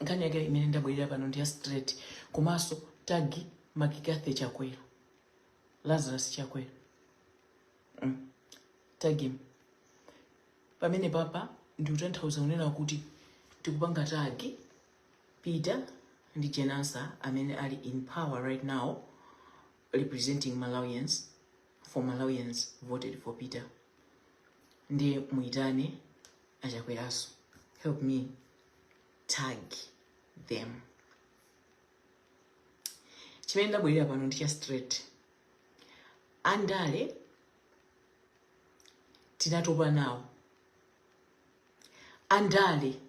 Nkhani yake imene ndabwerera pano ndi ya straight. Komanso tag Makikathe Chakwera, Lazarus Chakwera, Tag him. Pamene papa ndikutanthauza kunena kuti tikupanga tag Peter ndi Jane Ansah amene ali in power right now, representing Malawians, for Malawians voted for Peter. Ndiye muitane aChakweraso. Help me tag them. Chimene ndabwerera pano ndi cha straight. Andale tinatopa nawo. Andale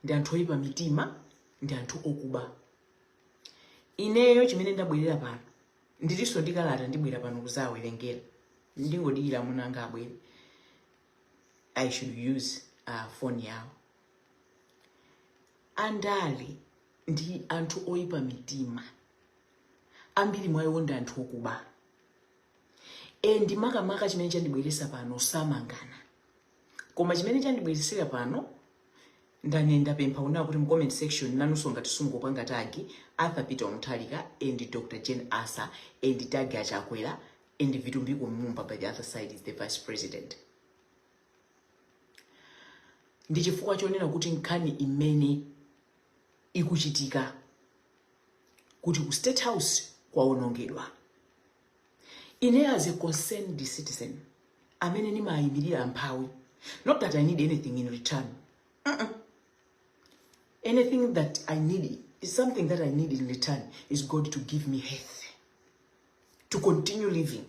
ndi anthu oyipa mitima, ndi anthu okuba. Ineyo chimene ndabwerera pano, ndilinso ndi kalata, ndibwera pano kuzawerengera. Ndingodikira amuna anga abwere. I should use phone yawo. Andale ndi anthu oyipa mitima, ambiri mwa iwo ndi anthu okuba. E, ndi makamaka chimene chandibweresa pano samangana, koma chimene chandibweresera pano, ndane ndapempha kunena kuti mu comment section nanunso ngati sungopanga tag Arthur Peter Mutharika and Dr Jane Ansah and tag aChakwera and Vitumbiko Mumba by the other side is the vice president, ndi chifukwa chonena kuti nkhani imene ikuchitika kuti ku State House kwawonongedwa, ine as a concerned citizen amene ndimayimirira amphawi, not that I need anything in return. Anything that I need is something that I need in return is God to give me health to continue living,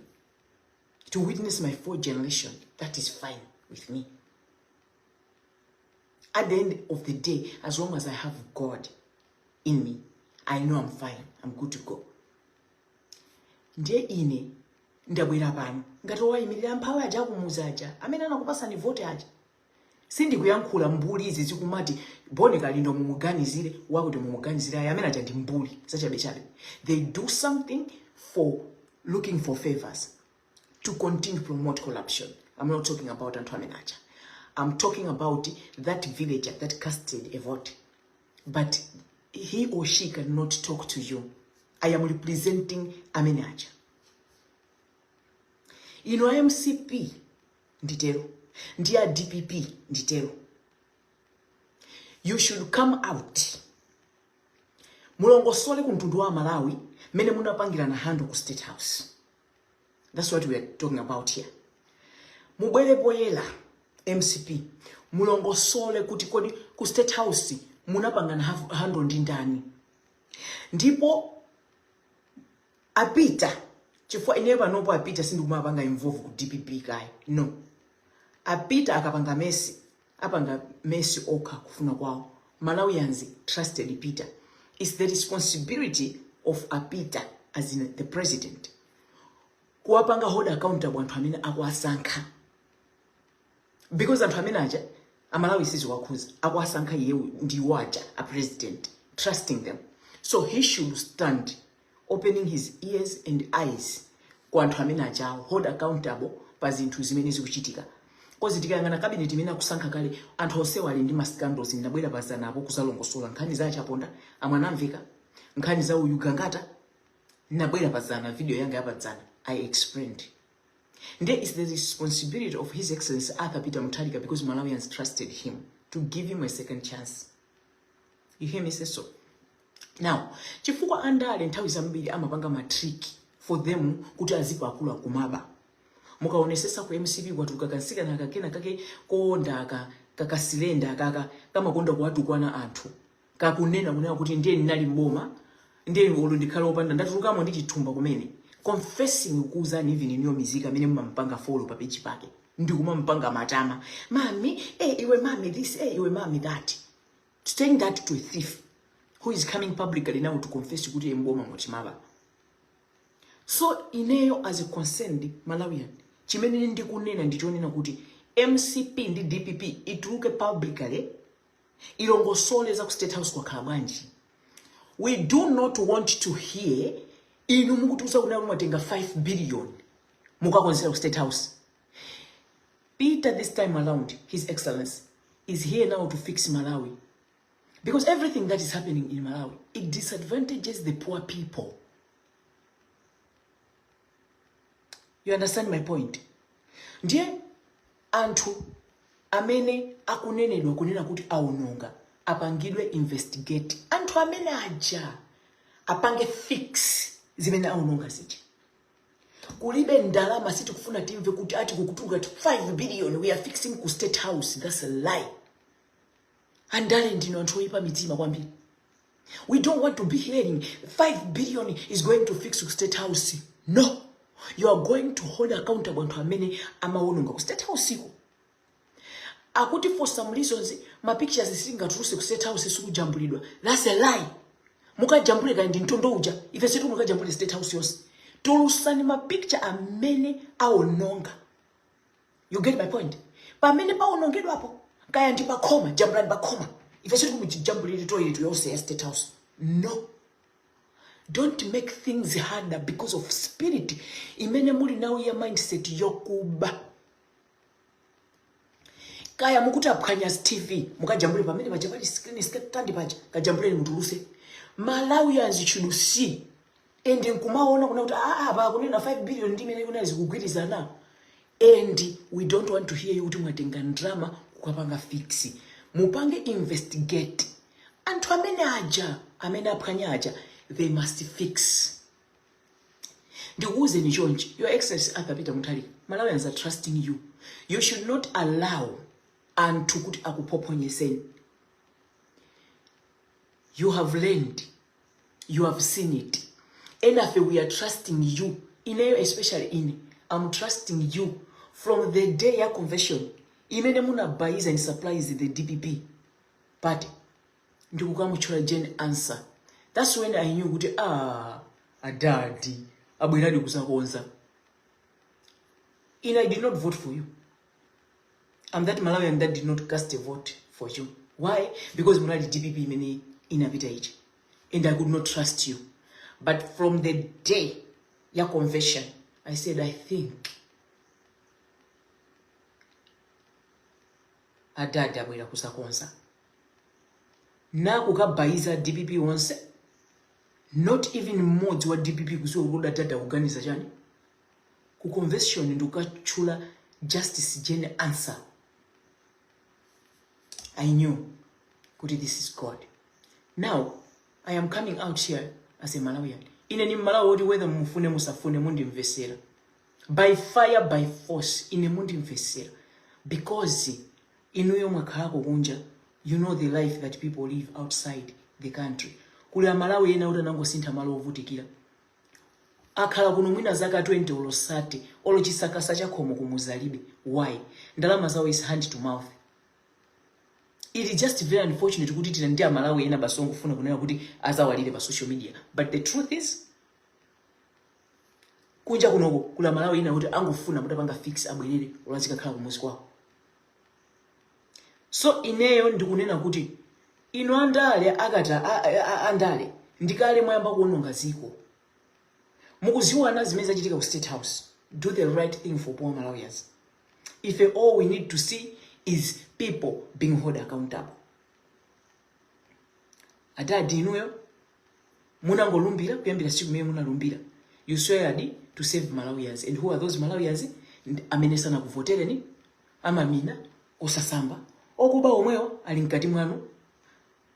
to witness my fourth generation. That is fine with me. At the end of the day, as long as I have God in me, I know I'm fine, I'm good to go. Ndiye ine ndabwera pano ngati wayimirira amphawi aja akumuza aja amene anakupasani vote aja. Sindikuyankhula mbuli izi zikumati Bon Kalindo mumuganizire, wakuti mumuganizire. Ayi, amene aja ndi mbuli zachabechabe. They do something for looking for favors to continue to promote corruption. I'm not talking about anthu amene aja. I'm talking about that villager that casted a vote, but he or she cannot talk to you. I am representing amene aja. Ino MCP nditero, ndi a DPP nditero, you should come out, mulongosole ku mtundu wa Malawi mmene munapangirana handle ku State House. That's what we are talking about here. Mubwere poyera, MCP, mulongosole kuti kodi ku State House munapangana handle ndi ndani? Ndipo apita, chifukwa ineyo panopo apita sindikumapanga involve ku DPP kayi, no. Apita akapanga mess, apanga mess okha kufuna kwawo. Malawians trusted Peter. It's the responsibility of aPeter as in the president kuwapanga hold accountable anthu amene akuwasankha, because anthu amene aja Amalawi siziwakhuza, akuwasankha iye ndiwo aja a president trusting them. So he should stand opening his ears and eyes ku anthu amene ajawo, hold accountable pa zinthu zimene zikuchitika. 'Cause tikayang'ana cabinet imene akusankha kale, anthu onsewa ali ndi ma scandals. Ndinabwera pazanapo kuzalongosola nkhani za aChaponda, amwanamveka, nkhani za uyu Gangata. Ndinabwera pazana, video yanga yapadzana, I explained. There is the responsibility of His Excellency Arthur Peter Mutharika, because Malawians trusted him to give him a second chance. You hear me say so? Now, chifukwa andale nthawi zambiri amapanga ma trick for them kuti azipakula kumaba. Mukaonesesa ku MCP kwatuluka kansikana kakena kake konda aka kakasilenda kaka kamakonda kuwatukwana anthu, kakunena kunena kuti ndiye ndinali mboma, ndiye olo ndikhale opanda ndatulukamo ndi chithumba kumene, confessing, kuuzani even iniyo mizika amene mumampanga follow pa page pake ndikumampanga matama, "Mami, eh, iwe mami this, eh, iwe mami that," saying that to a thief who is coming publicly now to confess kuti mboma mutimaba. So ineyo as a concerned Malawian, chimene ndikunena ndichonena kuti MCP ndi DPP ituluke publicly, ilongosole za ku State House kwakhala bwanji. We do not want to hear inu mukutiuza kuti mumatenga 5 billion mukakonzera ku State House. Peter this time around, His Excellency, is here now to fix Malawi. Because everything that is happening in Malawi, it disadvantages the poor people. You understand my point? Ndiye anthu amene akunenedwa kunena kuti aononga apangidwe investigate. Anthu amene aja apange fix zimene aononga zija. Kulibe ndalama, sitikufuna timve kuti ati kukutuluka 5 billion we are fixing ku State House. That's a lie. Andale ndinu anthu oyipa mitima kwambiri. We don't want to be hearing 5 billion is going to fix ku State House. No, you are going to hold accountable anthu amene amawononga ku State House iko. Akuti for some reasons ma pictures sitingatuluse ku State House, sikujambulidwa. That's a lie. Mukajambule kaya ndi mtondo uja, ife situ mukajambule State House yonse. Tulusani ma picture amene awononga. You get my point? Pamene paonongedwapo, kaya ndi pakhoma, jambulani pakhoma. Ife sitikujambulire toilet yonse ya State House. No, don't make things harder because of spirit imene muli nawo ya mindset yokuba. Kaya mukuti aphwanya TV, mukajambule pamene paja pali screen stand paja, kajambuleni mutuluse. Malawians should see and nkumaona kuna kuti ah, pa kunena 5 billion ndi imene kuna zikugwirizana. And we don't want to hear you kuti mwatenga ndalama kukapanga fix. Mupange investigate anthu amene aja, amene aphwanya aja, they must fix. Ndikuwuzeni chonchi, Your Excellency Arthur Peter Mutharika, Malawians are trusting you. You should not allow anthu kuti akuphophonyeseni. You have learned, you have seen it. Enafe we are trusting you. Ineyo especially, ine I'm trusting you from the day ya convention imene munabayiza and supplies the DPP party ndikukamutchula Jane Ansah. That's when I knew kuti ah, adadi abweradi kuzakonza. Ine I did not vote for you. I'm that Malawian that did not cast a vote for you. Why? Because munali DPP imene inapita ichi and I could not trust you. But from the day ya convention, I said, I think adadi abwera kuzakonza nakukabayiza DPP wonse. Not even mmodzi wa DPP kuziwa kuti adadi akuganiza chani. Ku convention ndikukatchula Justice Jane Ansah, I knew kuti this is God. Now I am coming out here as a Malawian. Ine ni Mmalawi woti whether mufune musafune mundimvesera, by fire by force ine mundimvesera, because inuyo mwakhalako kunja. You know the life that people live outside the country. Kuli Amalawi ena kuti anangosintha malo ovutikira, akhala kuno mwina zaka 20, olo sati olo chisakasa cha khomo kumuzalibe. Why? Ndalama zawo is hand to mouth. It is just very unfortunate kuti tili ndi Amalawi ena basi ongofuna kunena kuti azawalire pa social media, but the truth is kunja kunoko kuli Amalawi ena kuti angofuna mutapanga fix abwerere olo azikakhala kumuzi kwawo. So ineyo ndikunena kuti inu andale akata andale ndikale mwayamba kuononga ziko. Mukuziwana zimene zachitika ku State House. Do the right thing for poor Malawians. If all we need to see is people being held accountable. Adadi, inuyo munangolumbira, kuyambira siku imene munalumbira, you sweared to save Malawians. And who are those Malawians? Amene sanakuvotereni, amamina osasamba, okuba omwewo ali mkati mwanu,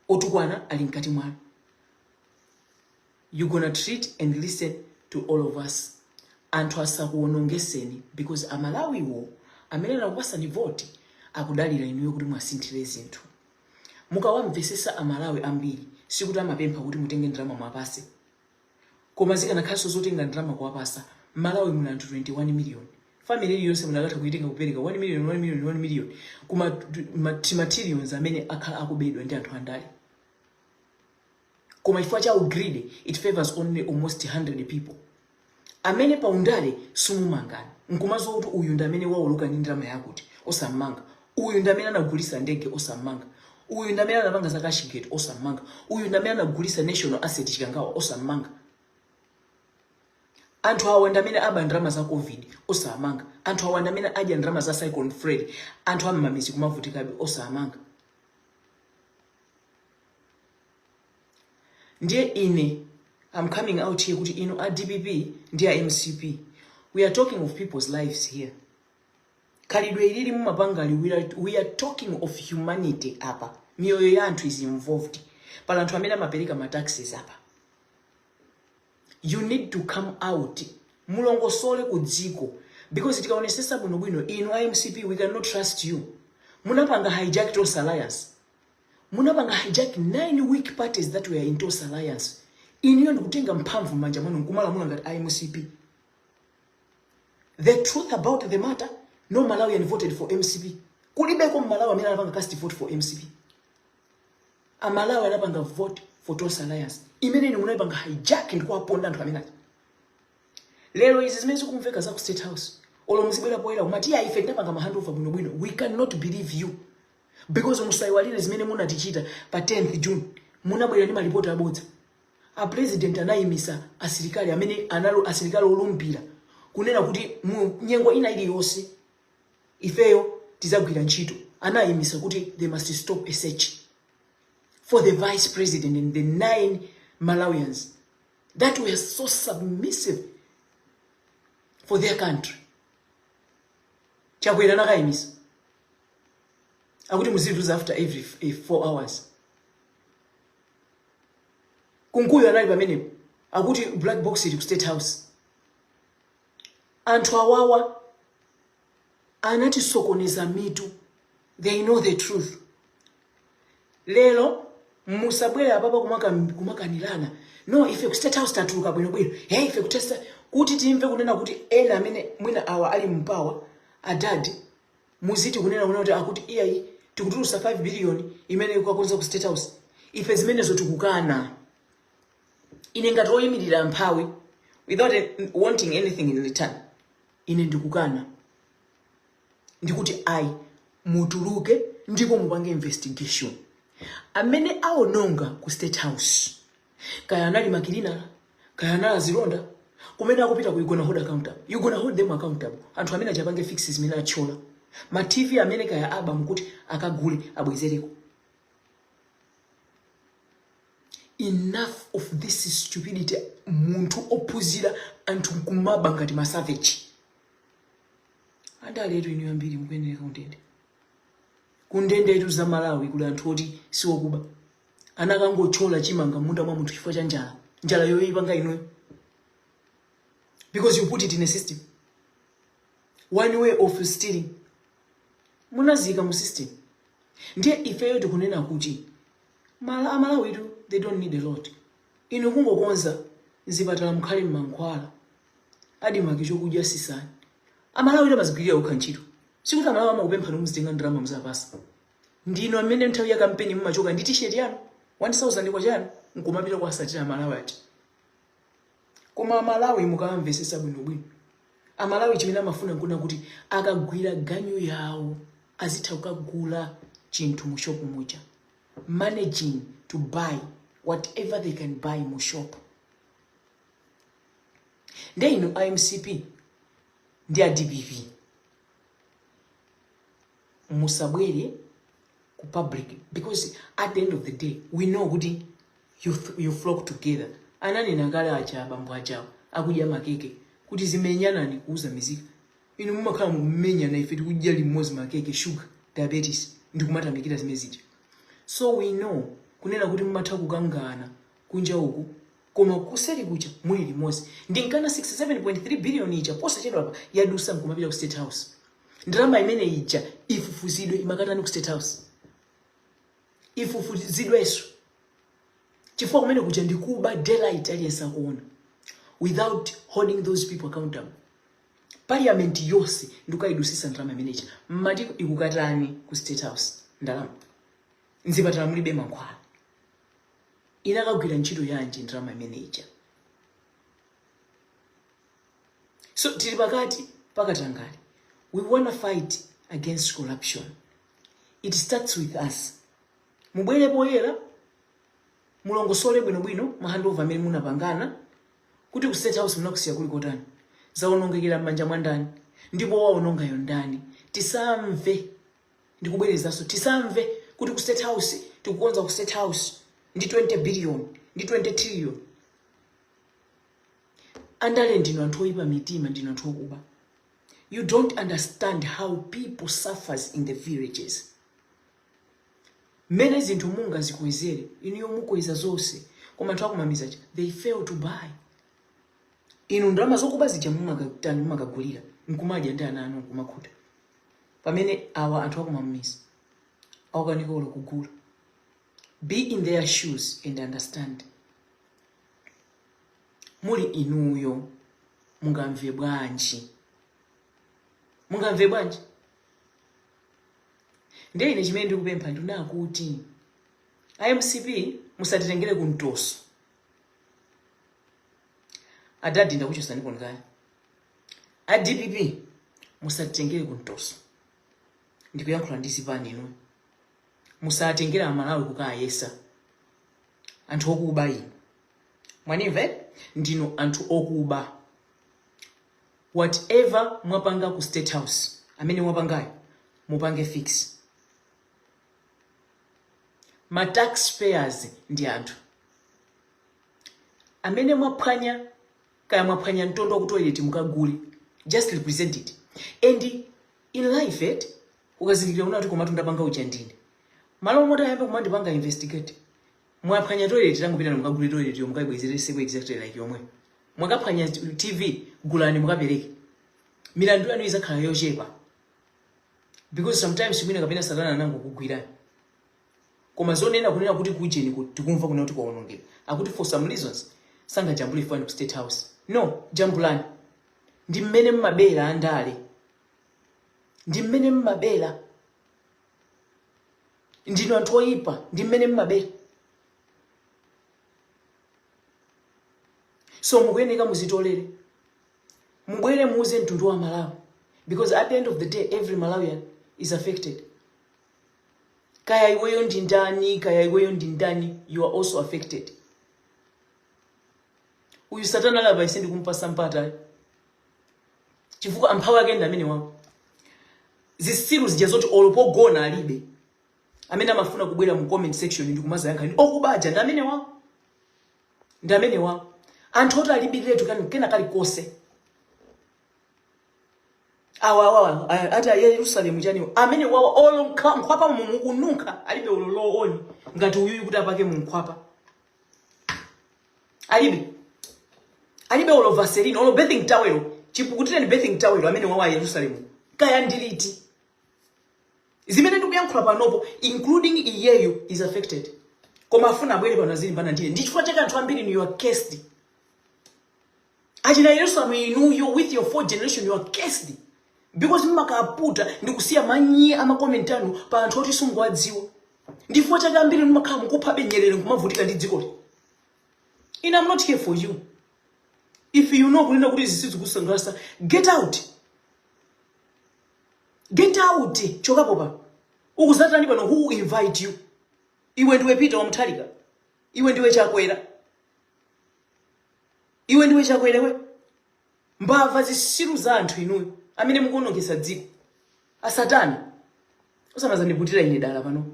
otukwana ali mkati mwanu. You gonna treat and listen to all of us. Anthu asakuwonongeseni, because Amalawiwo amene anakupasani voti akudalira inuyo kuti mwasinthire zinthu. Mukawamvesesa Amalawi ambiri, sikuti amapempha kuti mutenge ndalama mwapase. Koma zikanakhalanso zotenga ndalama kuwapasa, Malawi muli anthu 21 million, family iliyonse munakatha kuitenga kupereka 1 million, 1 million, 1 million, kuma ma trillions amene akhala akubedwa ndi anthu andale. Koma chifukwa cha greed, it favors only almost 100 people amene paundale sumumangana nkumazo kuti uyu ndi amene wauluka ndi ndalama yakuti, osammanga. Uyu ndi amene anagulisa ndege, osammanga. Uyu ndi amene anapanga za Cashgate, osammanga. Uyu ndi amene anagulisa national asset Chikangawa, osammanga. Anthu awa ndi amene aba ndalama za COVID, osamanga. Anthu awa ndi amene adya ndalama za Cyclone Freddy, anthu am'mamizi kumavutikabe, osamanga. Ndiye ine I'm coming out here kuti inu a DPP ndi a MCP, we are talking of people's lives here. Khalidwe ilili mumapangali, we are talking of humanity apa. Miyoyo ya anthu is involved. Pali anthu amene amapereka ma taxes apa. You need to come out, mulongosole ku dziko, because tikaonesesa bwinobwino, inu a MCP, we cannot trust you. Munapanga hijack Tonse Alliance, munapanga hijack nine weak parties that were in Tonse Alliance. Inuyo ndikutenga mphamvu m'manja mwanu nkumalamula ngati a MCP. The truth about the matter, no Malawian voted for MCP. Kulibeko Mmalawi amene anapanga cast vote for MCP. Amalawi anapanga vote for Tonse Alliance imene inu munayipanga hijack ndikuwaponda anthu amene aja. Lero izi zimene zikumveka za ku State House, olo muzibwera poyera kumati ya ife tinapanga ma handover bwinobwino, we cannot believe you, because musayiwalire zimene munatichita pa 10th June. Munabwera ndi malipoti abodza. A president anayimisa asilikali amene analo asilikali olumbira kunena kuti mu nyengo ina iliyonse ifeyo tizagwira ntchito. Anayimisa kuti they must stop a search for the vice president and the nine Malawians that were so submissive for their country. Chakwera nakayimisa akuti muzituza after every 4 hours. Kunkuyu anali pamenepo akuti black box ili ku State House. Anthu awawa anatisokoneza mitu. They know the truth. Lero musabwere apapa kumakanirana, no, ife ku State House tatuluka bwinobwino, hey, ife kutesta kuti timve kunena kuti ena amene mwina awa ali mpawa adadi muziti kunena kuti akuti iyayi, tikutulusa 5 billion imene ikukakonza ku State House. Ife zimenezo tikukana. Ine ngati oyimirira mphawi without wanting anything in return, ine ndikukana, ndikuti ayi, mutuluke ndipo mupange investigation. Amene aononga ku State House, kaya anali ma cleaner, kaya anali azilonda, kumene akupita ku, you gonna hold accountable, you gonna hold them accountable. Anthu amene achapange fix zimene athyola, ma TV amene kaya aba mukuti akagule, abwezereko. Enough of this stupidity. Munthu ophunzira, anthu nkumaba ngati ma savage. Andaletu inu ambiri mukuyenera kundende. Kundendetu za Malawi kuli anthu oti siwokuba, anakangothyola chimanga munda mwa munthu chifukwa cha njala, njala yoyipanga inuyo, because you put it in a system. One way of stealing munazika mu system. Ndiye ifeyo tikunena kuti Amalawitu, they don't need a lot. Inu kungokonza mzipatala mukhale mmankhwala, ADMARC, chokudya sisani. Amalawitu amazigwirira okha ntchito. Sikuti Amalawi amakupemphani muzitenga ndalama muzapasa. Ndino amene nthawi ya kampeni mumachoka ndi t-shirt yanu, 1000 kwa chanu, nkumapita kuwasatira Amalawi ati. Koma Amalawi mukamvesesa bwinobwino, Amalawi chimene amafuna nkuna kuti akagwira ganyu yawo azitha kukagula chinthu mu shop muja, managing to buy whatever they can buy mu shop. Nde inu a MCP ndi a DPP, musabwere ku public, because at the end of the day we know kuti you flock together. Ananena kale aja abambo ajawo akudya makeke kuti zimenyanani kuuza mizika. Inu mumakhala mukumenyana, ife tikudya limodzi makeke, sugar diabetes, ndikumatamikira zimene zija. So we know kunena kuti mumatha kukangana kunja uku, koma kuseri kucha muli limodzi. Ndinkana 67.3 billion ija posachedwa pa yadusa nkumapita ku State House. Ndalama imene ija ifufuzidwe, imakatani ku State House? Ifufuzidwenso, chifukwa kumene kuja ndikuba daylight, aliyense akuona, without holding those people accountable. Parliament yonse ndikukayidusisa ndalama imeneyi, mmati ikukatani ku State House ndalama? Mzipatala mulibe mankhwala, inakagwira ntchito yanji ndalama imeneyi? So tili pakati pakatangale. We wanna fight against corruption. It starts with us. Mubwere poyera, mulongosole bwinobwino ma handover amene munapangana, kuti ku State House munakusiya kuli kotani, zawonongekera m'manja mwa ndani, ndipo waonongayo ndani. Tisamve, ndikubwerezanso, tisamve kuti ku State House tikukonza ku State House ndi 20 billion, Ndi 20 trillion. Andale ndinu anthu oyipa mitima, ndinu anthu okuba. You don't understand how people suffers in the villages. Mmene zinthu mungazikwezere, inuyo mukweza zonse, koma anthu akumamidzi aja they fail to buy. Inu ndalama zokuba zija mumakatani? Mumakagulira nkumadya ndi ana anu nkumakhuta, pamene awa anthu akumamidzi akukanika olo kugula. Be in their shoes and understand. Muli inuyo mungamve bwanji? Mungamve bwanji? Ndiye ine chimene ndikupempha ndinena kuti iMCP musatitengere kumtoso. Adadi, ndakuchosanipo kale. A DPP, musatitengere kumtoso. Ndikuyankhula ndi zipani inu, musatengere Amalawi kukayesa. Anthu okuba inu, mwanimve? Ndinu anthu okuba. Whatever mwapanga ku State House, amene mwapangayo mupange fix. Ma taxpayers ndi anthu amene mwaphwanya. Kaya mwaphwanya mtondo wa ku toilet, mukagule, just represent it. And in life it ukazindikira kuna kuti komatu ndapanga uja ndine, malo moti ayambe kumandipanga investigate, mwaphwanya toilet, tangopita mukagule toilet yo, mukayibwezereseko exactly like yomwe. Mwakaphwanya TV, gulani mukapereke. Milandu yanu izakhala yochepa, because sometimes mwina kapena satana anangokugwirani. Koma zonena kunena kuti kujeni tikumva kunena kuti kwaonongeka, akuti for some reasons sangajambule fani ku State House. No, jambulani. Ndi mmene mmabera andale, ndi mmene mmabera. Ndinu anthu oyipa, ndi mmene mmabera. So mukuyeneka muzitolere, mubwere muuze mtundu wa Malawi, because at the end of the day every Malawian is affected. Kaya iweyo ndi ndani, kaya iweyo ndi ndani, you are also affected. Uyu satana lapa ise ndikumpasa mpata, chifukwa amphawi ake ndi amene wawo, zisilu zija zoti olo pogona alibe, amene amafuna kubwera mu comment section ndi kumazayankha ndi okubaja, ndi amene wawo, ndi amene wawo, anthu oti alibiretu kena kalikose. Awa awa ati Yerusalemu chaniwo, amene wawa olo nkhwapa mukununkha alibe, olo roll-on ngati uyuyu kuti apake mu nkhwapa alibe, alibe olo Vaseline, olo bathing towel, chipukutireni bathing towel. Amene wawa Yerusalemu, kaya ndiliti zimene ndikuyankhula panopo, including iyeyo is affected, koma afuna abwere pano azilimbana ndine. Ndi chifukwa chake anthu ambiri you are cursed. Achina Yerusalemu inuyo with your four generation, you are cursed, because mumakaputa ndikusiya manyi ama comment anu pa anthu oti simukuwadziwa. Ndi chifukwa chake ambiri mumakhala mukuphabe nyerere nkumavutika ndi dzikoli. Ine I'm not here for you. If you know kunena kuti izi sizikusangalatsa, get out, get out, chokapo pa. Ukuzatani pano? Who invite you? Iwe ndiwe Peter Wamuthalika, iwe ndiwe Chakwera, iwe ndiwe Chakwera we. Mbava, zisilu za anthu inuyo amene mukuonongesa dziko, asatana. Osamazandiputira ine dala pano,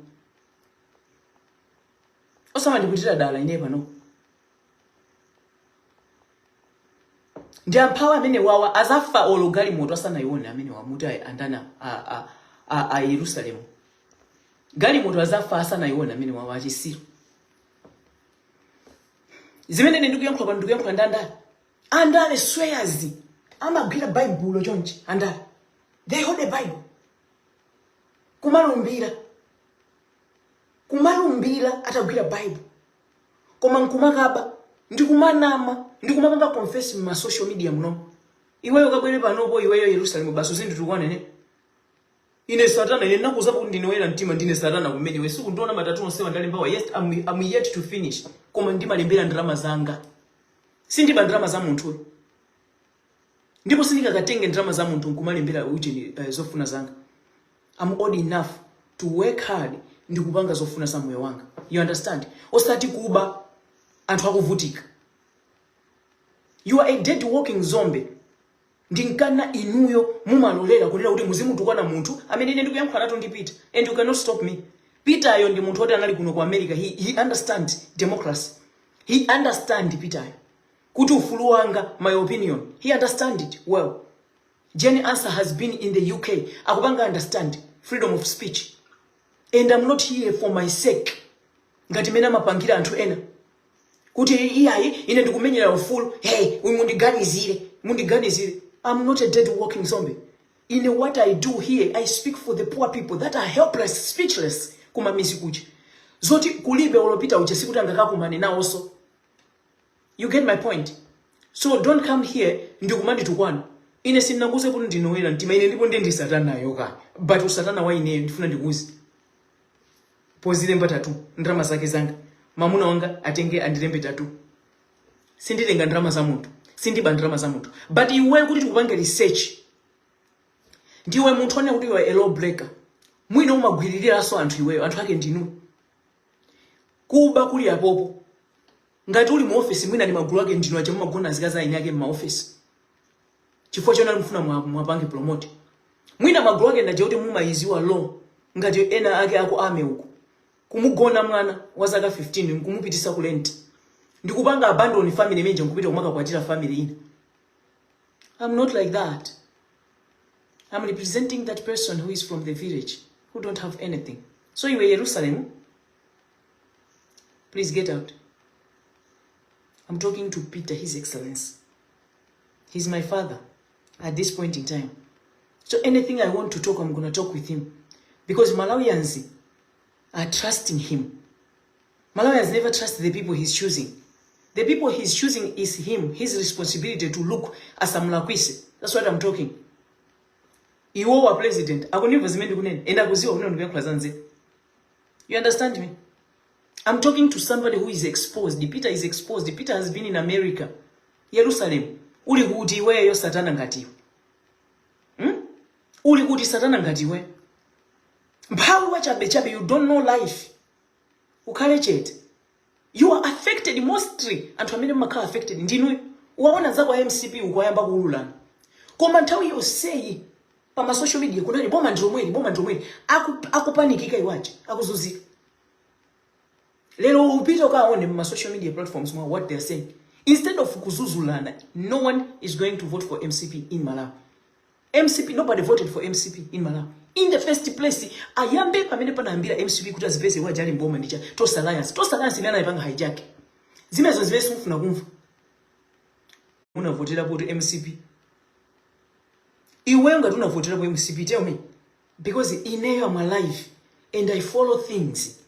osamandiputira dala ine pano. Ndi amphawi amene wawa azafa olo galimoto asanayione. Amene wamuti andana a Yerusalemu, galimoto azafa asanayione amene wawa, achisiru. Zimene ine ndikuyankhula pano, ndikuyankhula ndi andale. Andale swears, amagwira Baibulo chonchi. Andale, they hold a Bible kumalumbira, kumalumbira atagwira Bible, koma nkumakaba ndikumanama ndikumapanga confess ma social media muno. Iweyo kabwere panopo, iweyo Yerusalemu, basi uzinditukwana ine. Ine satana? Ine nakuzapo kuti ndine woyera mtima, ndine satana kumene. Iwe sikundiona ma tattoo onsewa ndalembawa? Yes, I'm yet to finish, koma ndimalembera ndalama zanga, sindiba ndalama za munthu, ndipo sindingakatenge ndalama za munthu nkumalembera ujeni zofuna zanga. I'm old enough to work hard ndikupanga zofuna za moyo wanga, you understand? Osati kuba anthu akuvutika. You are a dead walking zombie. Ndinkana inuyo mumalolera kunena kuti muzimutukwana munthu amene ine ndikuyankhula nato ndi Peter, and you cannot stop me. Peteryo ndi munthu woti anali kuno ku America. He understands democracy. He understand Peter kuti ufulu wanga, my opinion, he understand it well. Jane Ansah has been in the UK, akupanga understand freedom of speech, and I'm not here for my sake ngati mene amapangira anthu ena kuti iyayi, ine ndikumenyera ufulu, hey, mundiganizire, mundiganizire. I'm not a dead walking zombie. In what I do here, I speak for the poor people that are helpless, speechless kumamizi kuja, zoti kulibe olopita uja, sikuti angakakumane nawonso. You get my point? So don't come here ndikumanditukwana. Ine sindinakuze kuti ndinoyera mtima ine, ndipo ndi satanayo ka, but usatana wa ineyo ndifuna ndikuze pozilemba tattoo. Ndalama zake zanga, mamuna wanga atenge andilembe tattoo. Sinditenga ndalama za munthu, sindiba ndalama za munthu. But iwe kuti tikupange research, ndiwe munthu onena kuti iwe a law breaker, mwina umagwiririranso anthu iweyo, anthu ake ndinu. Kuba kuli apopo, ngati uli mu office, mwina ndi magulu ake ndinu aja mumagona azikazi aini ake m'maofesi chifukwa chona mufuna mwapange promote. Mwina magulu ake ndaja kuti mumayiziwa law, ngati ena ake ako ame uko kumugona mwana wa zaka 15 nkumupitisa ku rent, ndikupanga abandon family imeneja, nkupita kumakakwatira family ina. I'm not like that. I'm representing that person who is from the village, who don't have anything. So iwe Jerusalem, please get out. I'm talking to Peter, His Excellency. He's my father at this point in time, so anything I want to talk, I'm gonna talk with him, because Malawians are trusting him. Malawians never trust the people he's choosing. The people he's choosing is him, his responsibility to look asamulakwise. That's what I'm talking. Iwo wa president akunimva zimene ndikunena, ende akuziwa kunena ndikuyankhula zanzeru. You understand me? I'm talking to somebody who is exposed. Peter is exposed. Peter has been in America. Jerusalem, uli kuti iweyo, satana ngati iwe? Uli kuti, satana ngati iwe, mphawi wachabechabe? You don't know life. Ukhale chete. You are affected mostly. Anthu amene mmakhala affected ndinuyo. Uwaona zako a MCP ukayamba kuululana, koma nthawi yonseyi pa social media kunali boma ndilomweli, boma ndilomweli. Akupanikika iwaje, akuzunzika. Lero upite ukaone ma social media platforms mwa what they are saying. Instead of kuzuzulana, no one is going to vote for MCP in Malawi. MCP, nobody voted for MCP in Malawi in the first place. Ayambe pamene panayambira MCP kuti azipeze waja ali mboma ndicha Tonse Alliance. Tonse Alliance imene anayipanga hijack. Zimenezo zimene simufuna kumva. Unavotera kuti MCP? Iweyo ngati unavoterapo MCP, tell me, because ineyo am alive and I follow things.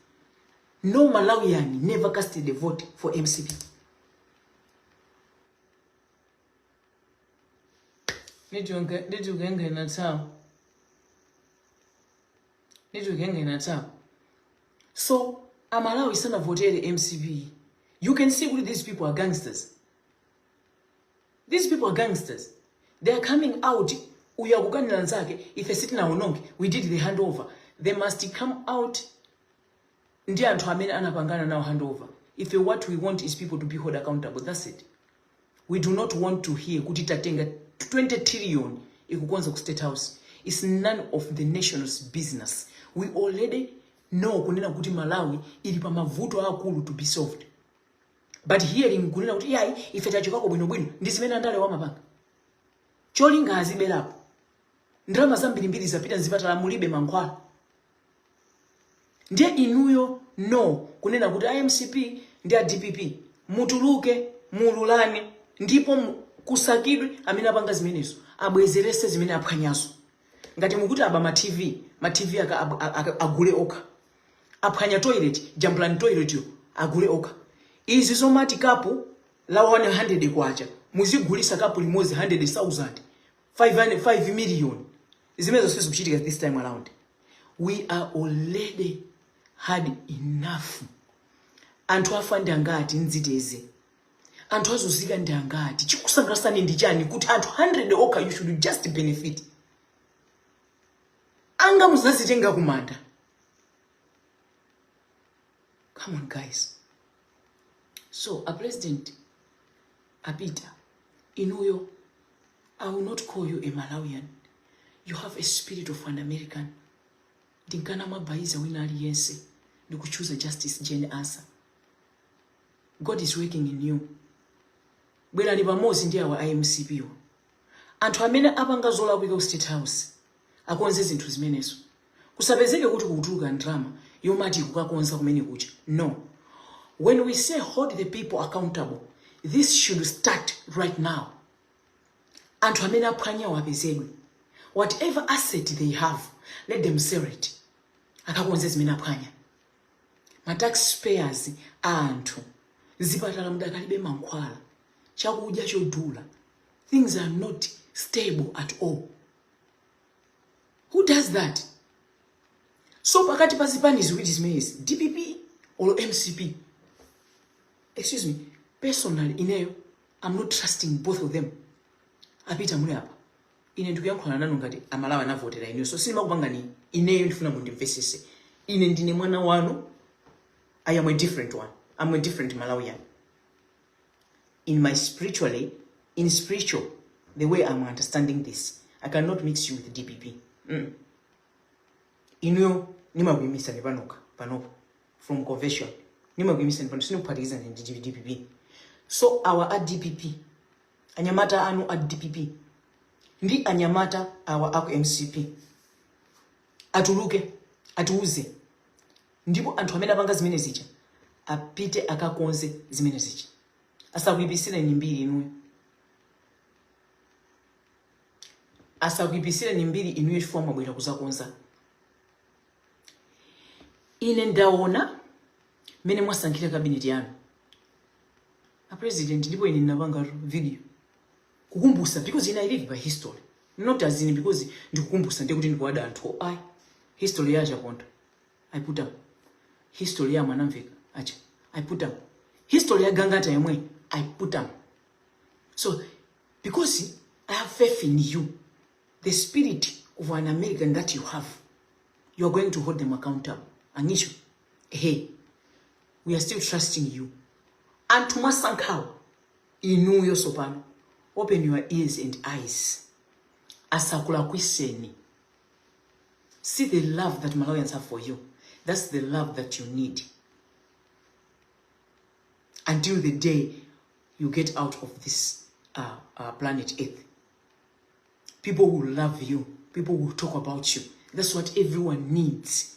No Malawian never casted a vote for MCP. Ndithi thawu, ndithi ukengena thawu. So Amalawi sanavotere MCP. You can see kuti these people are gangsters. These people are gangsters. They are coming out, uyu akukanira nzake, ife sitinaononge, we did the handover. They must come out ndi anthu amene anapangana nawo handover. Ife what we want is people to be held accountable. That's it. We do not want to hear kuti tatenga 20 trillion ikukonza ku State House. It's none of the nation's business. We already know kunena kuti Malawi ili pa mavuto akulu to be solved, but hearing kunena kuti iyayi, ife tachokako bwinobwino, ndi zimene andale wamapanga, cholinga aziberapo. Ndalama zambirimbiri zapita mzipatala, mulibe mankhwala. Ndiye inuyo no kunena kuti iMCP ndi a DPP mutuluke, mululane, ndipo kusakidwe amene apanga zimenezo, abwezerese zimene aphwanyazo. Ngati mukuti aba ma TV, ma TV agule okha. Aphwanya toilet, jambulani toilet yo, agule okha. Izi zomati kapu la 100 kwacha muzigulisa kapu limodzi 100,000, 500, 5 million, zimenezo sizikuchitika this time around. We are already had enough. Anthu afa ndi angati mdziteze? Anthu azunzika ndi angati? Chikusangalasani ndi chani kuti anthu 100 okha you should just benefit? Anga muzazitenga kumanda. Come on, guys. So a president apita, inuyo, I will not call you a Malawian. You have a spirit of an American. Ndinkana mwabaiza wina aliyense ndikuchuza Justice Jane Ansah. God is working in you. Bwerani pamodzi ndi awa a MCP wo. Anthu amene apanga zolakwika ku State House akonze zinthu zimenezo. Kusapezeke kuti kukutuluka ndalama yomati kukakonza kumene kuja. No. When we say hold the people accountable, this should start right now. Anthu amene aphwanyawo apezedwe. Whatever asset they have, let them sell it. Akakonze zimene aphwanya. Ma taxpayers a anthu. Zipatala mudakalibe mankhwala. Chakudya chodula. Things are not stable at all. Who does that? So pakati pa zipani ziwiri zimenezi, DPP or MCP, excuse me, personally ineyo, I'm not trusting both of them. A Peter muli apa. Ine ndikuyankhula nanu ngati Amalawi anavotera ineyo. So sindimakupangani ineyo ndifuna mundimvesese. Ine ndine mwana wanu. I am a different one. I'm a different Malawian. In my spiritually, in spiritual, the way I'm understanding this, I cannot mix you with DPP. Inuyo nimakuyimisani panoka panopo from convention nimakuyimisani pano sindikuphatikizani ndi DPP. So awa a DPP, anyamata anu a DPP ndi anyamata awa aku MCP atuluke atiuze, ndipo anthu amene apanga zimene zija apite akakonze zimene zija, asakuipisireni mbiri inuyo, asakuipisireni mbiri inuyo chifukwa mwabwera kuzakonza. Ine ndaona mmene mwasankhira cabinet yanu a president, ndipo ine ndinapanga video kukumbusa because ine I live by history, not as in because ndikukumbusa ndiye kuti ndikuwada anthu ayi. History ya Chaponda I put up, history ya Mwanamveka acha I put up, history ya Gangata yemwe I put up. So because I have faith in you, the spirit of an American that you have, you are going to hold them accountable. Angisho, hey, we are still trusting you. Anthu mwasankhawo inuyo sopano, open your ears and eyes, asakulakwiseni. See the love that Malawians have for you. That's the love that you need until the day you get out of this planet Earth. People will love you. People will talk about you. That's what everyone needs,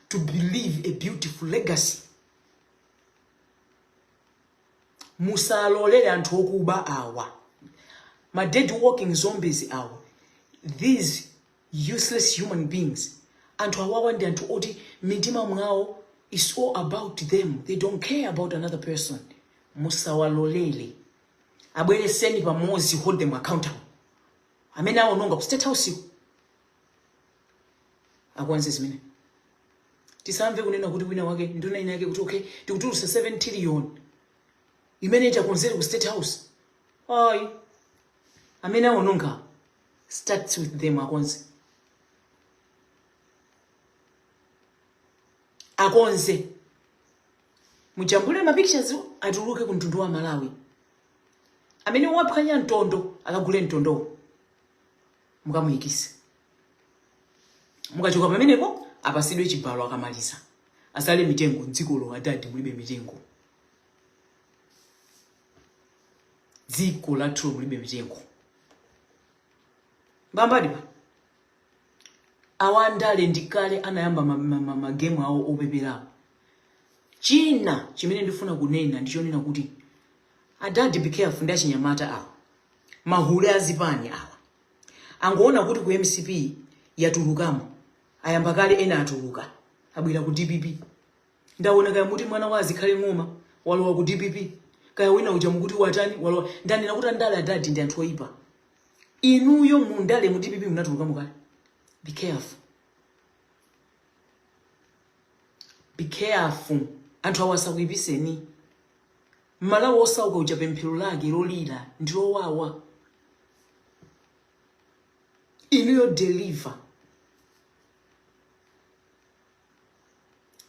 to believe a beautiful legacy. Musalolere anthu okuba awa, ma dead walking zombies awa, these useless human beings. Anthu awawa ndi anthu oti mitima mwawo is all about them. They don't care about another person. Musawalolere, abwereseni pamodzi, hold them accountable. Amene awononga ku State House akonze zimene. Tisamve kunena kuti wina wake, nduna ina yake, kuti okay, tikutulusa 7 trillion imene itakonzere ku State House. Ayi, amene awononga, starts with them, akonze, akonze, mujambule ma pictures atuluke ku mtundu wa Malawi. Amene waphwanya mtondo akagule mtondowo, mukamuyikise. Mukachoka pamenepo apasidwe chibalo, akamaliza asale mitengo. Mdzikolo adadi mulibe mitengo, dziko lathu mulibe mitengo. Mbambadi pa awandale ndikale anayamba magemu awo opeperawo. China chimene ndifuna kunena ndichonena kuti adadi, be careful ndi achinyamata awa, mahule azipani awa. Angoona kuti ku MCP yatulukamo, ayamba kale, ena atuluka abwera ku DPP. Ndaona kaya muti mwana wa Azikhale Ng'oma walowa ku DPP, kaya wina uja mukuti watani walowa. Ndanena kuti andale adadi ndi anthu oyipa. Inuyo mundale mu DPP munatulukamo kale. Be careful, be careful, anthu awa asakuyipiseni. Mmalawi osauka uja pemphero lake lolira ndi lowawa. Inuyo deliver.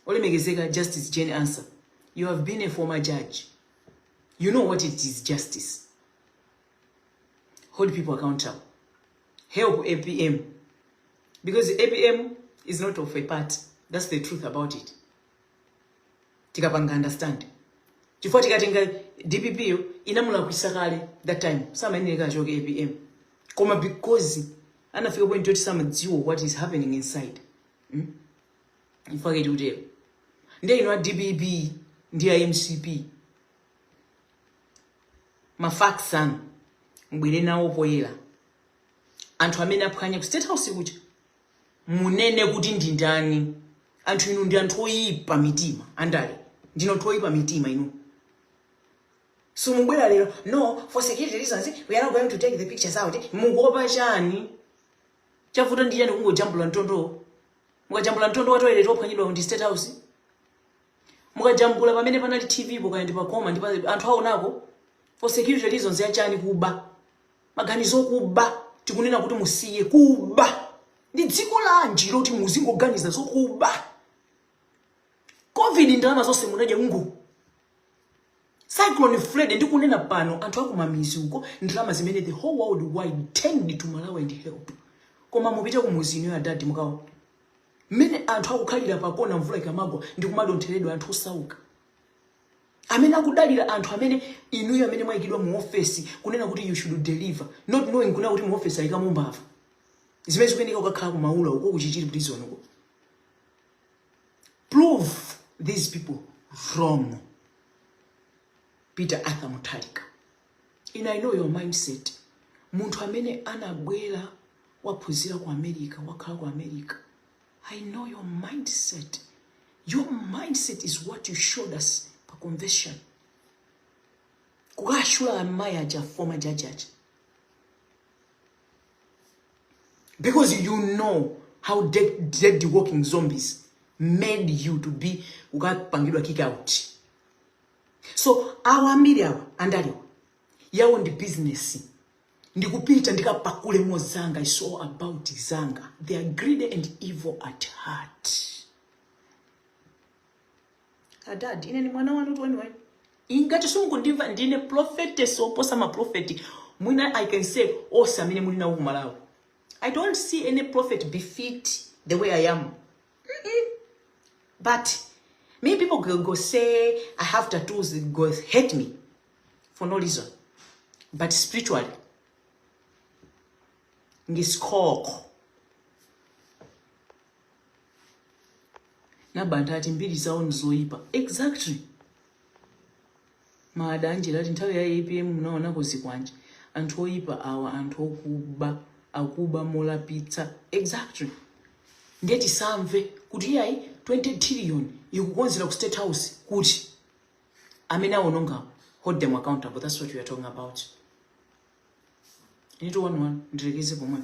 Olemekezeka Justice Jane Ansah, you have been a former judge, you know what it is justice. Hold people accountable. Help APM, because APM is not of a party. That's the truth about it. Tikapanga understand, Chifukwa tikatenga DPP yo inamulakwisa kale that time, samayenera achoke APM, koma because anafika point yoti samadziwa what is happening inside, Ifake tikutero. Ndiye inu a DPP ndi a MCP, ma facts anu mubwere nawo poyera. Anthu amene aphwanya ku State House kuja, munene kuti ndi ndani. Anthu inu ndi anthu oyipa mitima, andale ndinu anthu oyipa mitima inu. Simubwera lero, "No, for security reasons we are not going to take the pictures out." Mukuopa chani? Chavuta ndi chani kungojambula mtondo? Mukajambula mtondo wa toilet ophwanyidwa ndi State House, mukajambula pamene panali TV po, kaya ndi pakoma ndi anthu aonako. For security reasons yachani? Kuba, maganizo okuba. Tikunena kuti musiye kuba. Ndi dziko lanji loti muzingoganiza zokuba? COVID, ndalama zonse munadya ngu. Cyclone Freddy, ndikunena pano, anthu akumamizi uko, ndalama zimene the whole world wide tend to Malawi and help, koma mupite kumuzi ino adadi, mukawo mmene anthu akukhalira pakona mvula ikamagwa ndikumadontheredwa, anthu osauka amene akudalira anthu amene inuyo amene mwayikidwa mu ofesi kunena kuti you should deliver, not knowing kunena kuti mu ofesi ayikamo mbava zimene zikuyeneka kukakhala kumaula uko, kuchichiri prison uko. Prove these people wrong, Peter Arthur Mutharika. And I know your mindset. Munthu amene anabwera, waphunzira ku America, wakhala ku America, I know your mindset. Your mindset is what you showed us pa convention, kukashula amayi aja, former judge aja, because you know how dead walking zombies made you to be, ukapangidwa kick out. So awa ambiri awa andaliwa yawo ndi business, ndikupita ndikapakule mozanga. It's all about zanga. They are greedy and evil at heart. Adadi, ine ni mwana wanu 21. Ingati simukundimva, ndine prophetess oposa maprofeti mwina I can say onse amene muli nawo ku Malawi. I don't see any prophet befit the way I am. But me, people go say I have tattoos, go hate me for no reason, but spiritually ngisikhokho. Nabanda ati mbiri zawo ndizoyipa. Exactly. Maada Angela ati nthawi ya APM munaonako zikwanje? Anthu oyipa awa, anthu okuba, akuba molapitsa. Exactly. Ndiye tisamve kuti iyayi, 20 trillion ikukonzera ku State House, kuti amene awonongawo, hold them accountable. That's what we are talking about. Inito 11, ndilekeze pomwe.